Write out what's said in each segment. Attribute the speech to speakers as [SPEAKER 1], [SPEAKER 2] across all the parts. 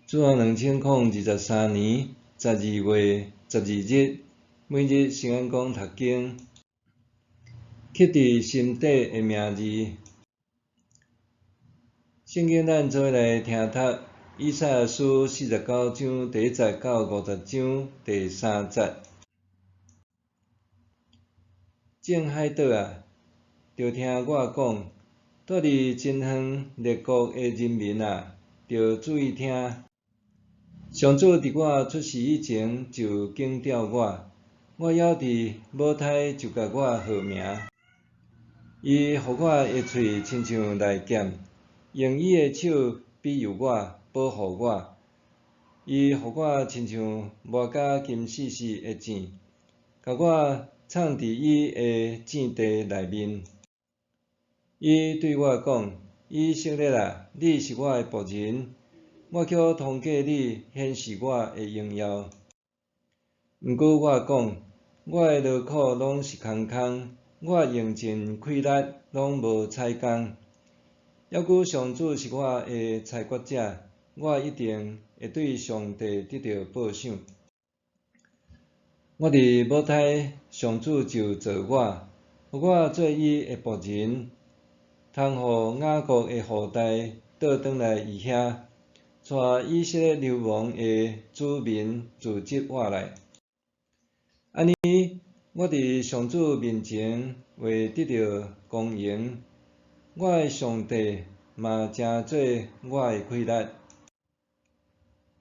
[SPEAKER 1] 主後2023年12月12日，每日聖安講讀經，刻佇心底的名字。聖經咱做伙來聽讀以賽亞書49章第1節到50章第3節。眾海島啊，著聽我講；蹛佇真遠列國的人民啊，著注意聽。上主佇我出世以前就揀調我，我猶佇母胎就共我號名。伊予我的喙親像利劍，用伊的手庇佑我，保護我。伊予我親像磨甲金爍爍的箭，共我藏佇伊的箭袋內面。伊對我講：以色列啊，你是我的僕人。我卻通過你顯示我的榮耀。毋過我講，我的勞苦攏是空空，我用盡氣力攏無彩工。猶閣上主是我的裁決者，我一定會對上帝得著報賞。我佇母胎，上主就造我，予我做伊的僕人，通予雅各的後代倒轉來伊遐。帶以色列流亡的子民聚集活來。按呢，我佇上主面前會得著光榮，我的上帝嘛成做我的氣力。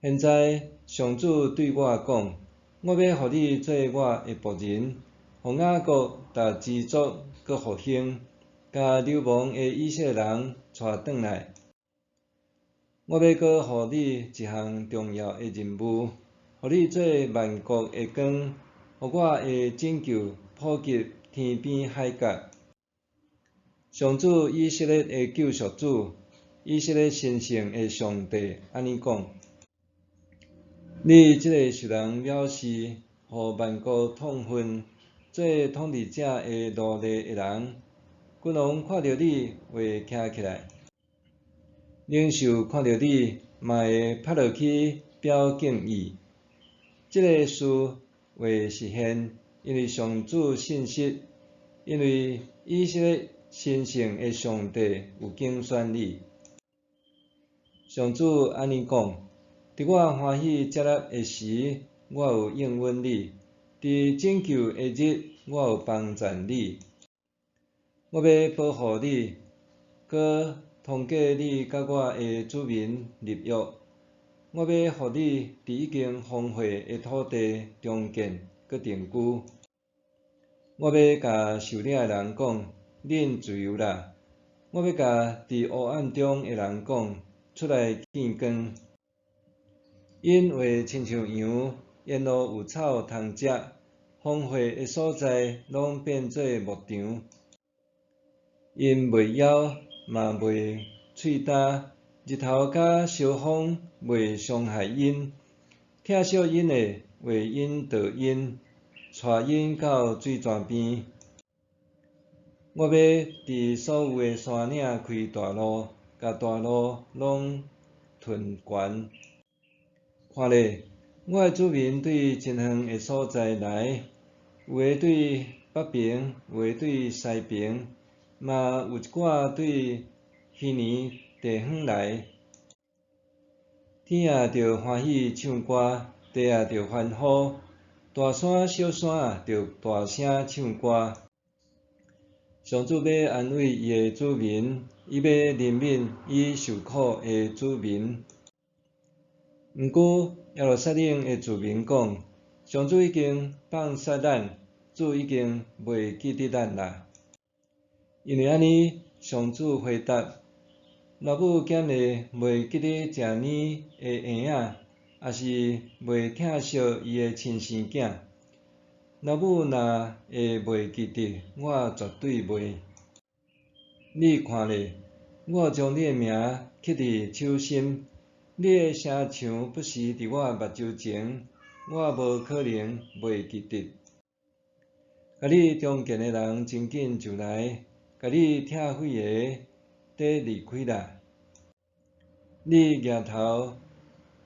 [SPEAKER 1] 現在上主對我講：我欲予你做我的僕人，予雅各逐支族閣復興，共流亡的以色列人帶轉來。我欲閣予你一項重要的任務，予你做萬國的光，予我的拯救普及天邊海角。上主以色列的救贖主，以色列神聖的上帝按呢講：你這个受人藐視、予萬國痛恨、做統治者的奴隸的人，君王看著你會徛起來。領袖看著你，嘛會趴落去表敬意。這个事會實現，因為上主信實，因為以色列神聖的上帝有揀選你。上主按呢講：佇我歡喜接納的時，我有應允你；佇拯救的日，我有幫贊你。我欲保護你，閣通過你佮我的子民立約。我欲予你佇已經荒廢的土地重建閣定居。我欲共受掠的人講：恁自由啦！我欲共佇黑暗中的人講：出來見光。𪜶會親像羊，沿路有草通食，荒廢的所在攏變做牧場。𪜶袂枵，嘛袂喙焦，日頭佮燒風袂傷害𪜶，疼惜𪜶的為𪜶導引，帶𪜶到水泉邊。我欲佇所有的山嶺開大路，共大路攏褪懸。看咧，我的子民對真遠的所在來，有的對北爿，有的對西爿，嘛有一寡對虛擬地方來。天也著歡喜唱歌，地也著歡呼，大山小山著大聲唱歌。上主欲安慰伊的子民，伊欲憐憫伊受苦的子民。毋過耶路撒冷的子民講：上主已經放殺咱，主已經袂記得咱啦。因為按呢，上主回答：老母敢會袂記得食奶的嬰仔，抑是袂疼惜伊的親生囝？老母若會袂記得，我絕對袂。你看咧，我將你的名刻佇手心，你的城牆不時佇我目睭前，我無可能袂記得。共你重建的人真緊就來，共你拆毀的，得離開啦。你額頭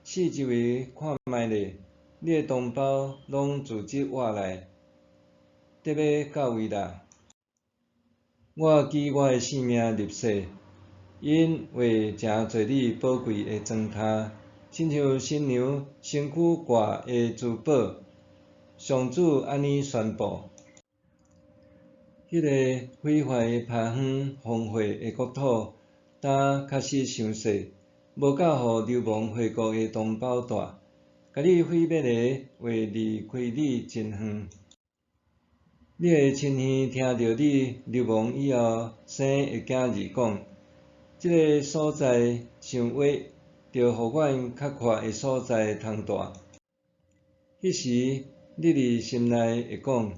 [SPEAKER 1] 四周圍看覓咧，你的同胞攏自這活來，得欲到位啦。我舉我的性命立誓，𪜶會誠濟你寶貴的磚頭，親像新娘身軀掛的珠寶。上主按呢宣布。彼個毀壞拍園荒廢的國土，今確實傷細，無夠予流亡回國的同胞蹛。共你毀滅的會離開你真遠。你的親耳聽著你流亡以後生的囝兒講：這个所在傷狹，著予阮較闊的所在通蹛。彼時，你佇心內會講：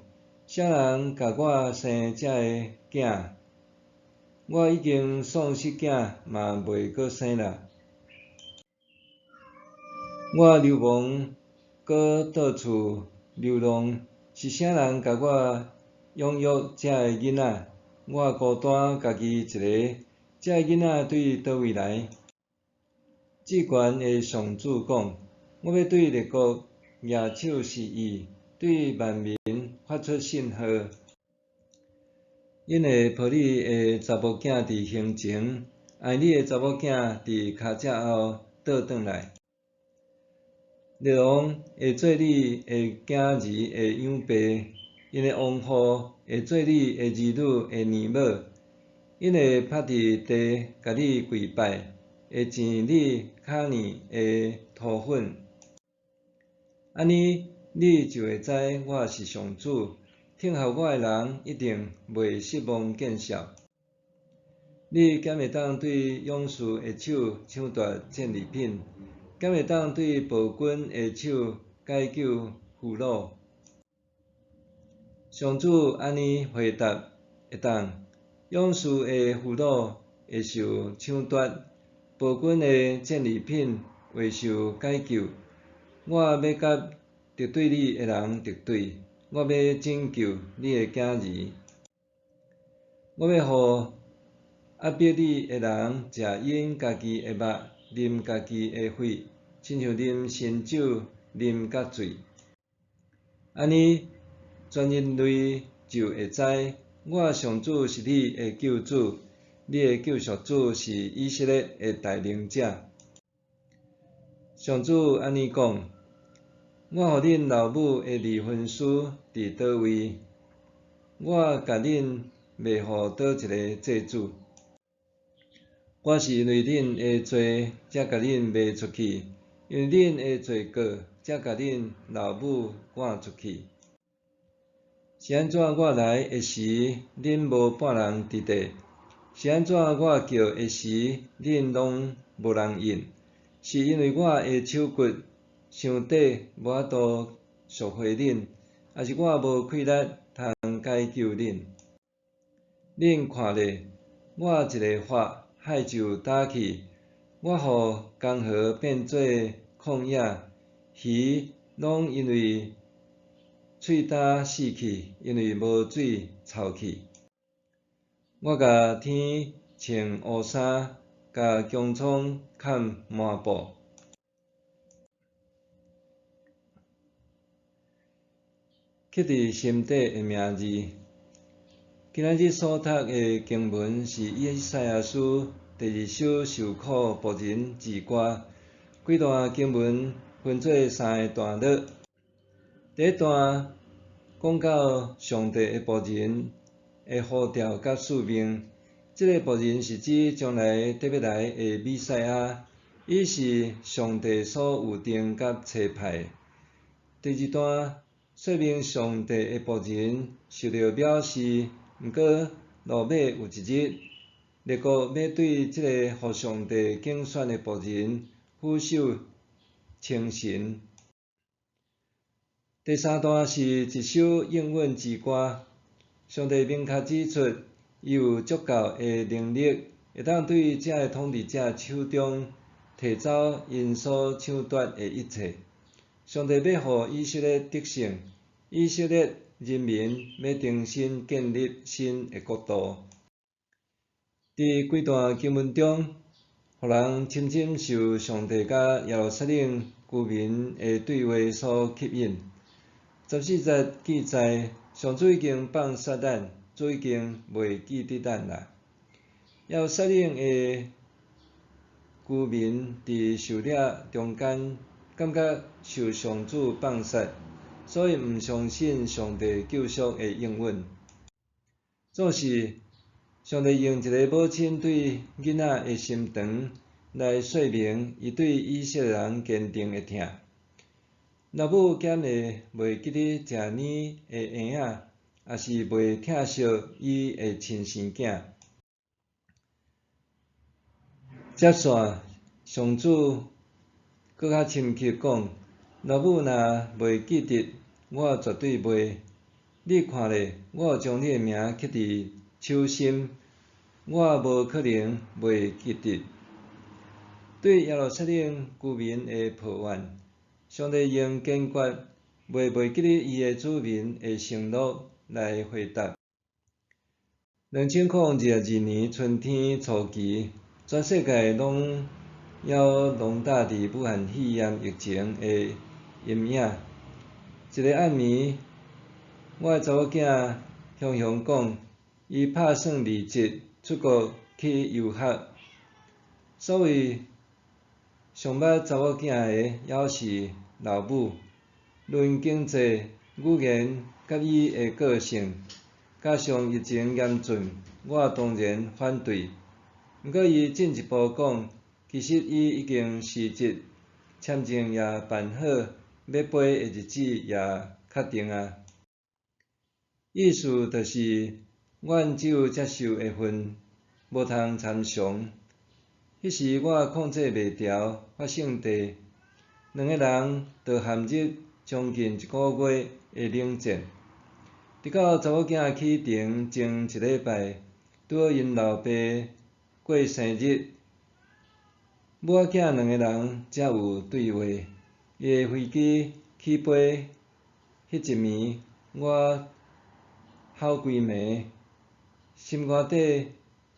[SPEAKER 1] 啥人共我生這个囝？我已經喪失囝，嘛袂閣生啦。我流亡閣到處流浪，是啥人共我養育這个囡仔？我孤單家己一个，這个囡仔對佗位來？至懸的上主講：我欲對列國舉手示意，對萬民發出信號。𪜶會抱你的查某囝佇胸前，愛你的查某囝佇跤脊後倒轉來。列王會做你的囝兒的養爸，𪜶的王后會做你的兒女的奶母。𪜶會趴佇地共你跪拜，會濺你跤爾的塗粉。按呢，你就會知我是上主，聽候我的人一定袂失望見笑。你敢會當對勇士的手搶奪戰利品？敢會當對暴君的手解救俘虜？上主按呢回答：會當。勇士的俘虜會受搶奪，暴君的戰利品會受解救。我欲佮敵對你的人敵對，我欲拯救你的囝兒。我欲予壓迫你的人食𪜶家己的肉，啉家己的血，親像啉新酒，啉甲醉。按呢，全人類就會知，我上主是你的救主，你的救贖主是以色列的大能者。上主按呢講：我予恁老母的離婚書佇佗位？我共恁賣予佗一个債主？我是因為恁的罪，才共恁賣出去；因為恁的罪過，才共恁老母趕出去。是按怎我來的時，恁無半人佇地；是按怎我叫的時，恁攏無人應？是因為我的手骨傷短，無法度贖回恁，抑是我無氣力通解救恁？恁看咧，我一个發，海就焦去；我予江河變做曠野，魚攏因為喙焦死去，因為無水臭去。我共天穿烏衫，共穹蒼崁麻布。刻佇心底的名字。今仔日所讀的經文是以賽亞書第二首受苦僕人之歌。規段經文分做三个段落。第一段講到上帝的僕人的呼召佮使命。這个僕人是指將來得欲來的彌賽亞，伊是上帝所預定佮差派。第二段說明上帝的僕人受著藐視，毋過落尾有一日，列國欲對這个予上帝揀選的僕人俯首稱臣。第三段是一首應允之歌，上帝明確指出，伊有足夠的能力，會當對這个統治者手中提走𪜶所搶奪的一切。上帝欲予以色列得勝，以色列人民欲重新建立新的國度。佇規段經文中，予人深深受上帝佮耶路撒冷居民的對話所吸引。14節記載，上主已經放殺咱，主已經袂記得咱啦。耶路撒冷的居民佇受掠中間，感覺受上主放殺，所以毋相信上帝救贖的應允。總是上帝用一个母親對囡仔的心腸來說明伊對以色列人堅定的疼。老母敢會袂記得食奶的嬰仔，抑是袂疼惜伊的親生囝？接續，上主閣較深刻講：老母若袂記得，我絕對袂。你看咧，我將你的名刻佇手心，我無可能袂記得。對耶路撒冷居民的抱怨，上帝用堅決袂袂記得伊的子民的承諾來回答。2022年春天初期，全世界攏猶籠罩佇武漢肺炎疫情的陰影。一个暗暝，我的查某囝雄雄講，伊拍算離職出國去遊學。所謂上捌查某囝的，猶是老母。論經濟、語言佮伊的個性，加上疫情嚴峻，我當然反對。毋過伊進一步講，其實伊已經辭職，簽證也辦好，欲飛的日子也確定矣。意思就是，阮只有接受的份，無通參詳。彼時我控制袂牢，發性地，兩个人就陷入將近一个月的冷戰。直到查某囝起程前一禮拜，拄好𪜶老爸過生日，母仔囝兩个人才有對話。伊的飛機起飛彼一暝，我哭規暝，心肝底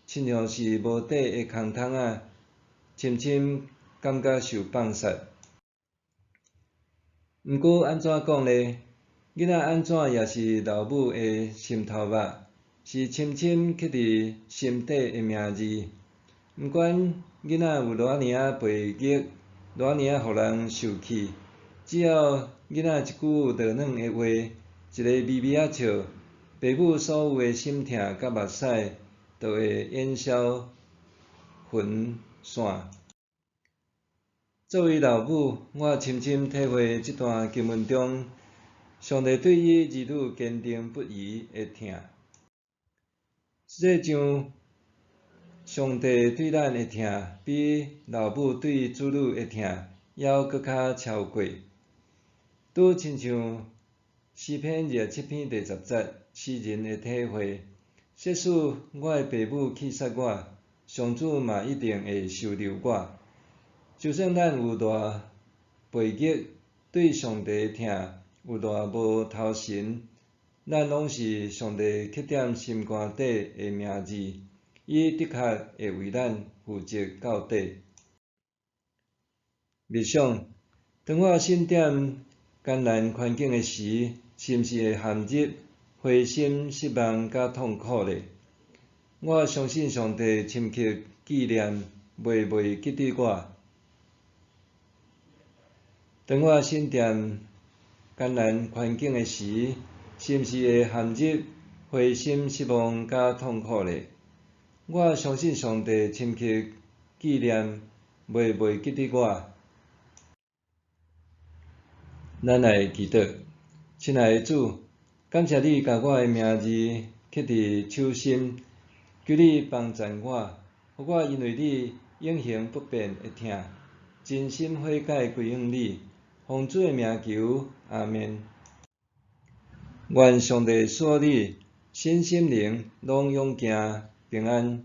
[SPEAKER 1] 親像是無底的空桶仔，深深感覺受放殺。毋過按怎講呢？囡仔按怎也是老母的心頭肉，是深深刻佇心底的名字。毋管囡仔有偌爾仔背逆，偌爾仔予人受氣，只要囡仔一句落軟的話，一个微微仔笑，爸母所有的心疼佮目屎，就會煙消雲散。作為老母，我深深體會這段經文中，上帝對伊兒女堅定不移的疼。實際上，上帝對咱的疼，比老母對子女的疼，猶閣較超過。拄親像詩篇27篇第10節，詩人的體會：即使我的爸母棄殺我，上主嘛一定會收留我。就算咱有偌背逆，對上帝的疼有偌無頭神，咱攏是上帝刻踮心肝底的名字，伊的確會為咱負責到底。默想，當我身踮艱難環境的時，是毋是會陷入灰心失望佮痛苦呢？我相信上帝深刻紀念，袂袂記得我。當我身踮艱難環境的時，是毋是會陷入灰心失望佮痛苦呢？我相信上帝深刻紀念，袂袂記得我。咱來祈禱，親愛的主，感謝你共我的名字刻佇手心，求你幫贊我，予我因為你永恆不變的疼，真心悔改歸向你，奉主的名求，阿們。願上帝賜予你身心靈攏勇健平安。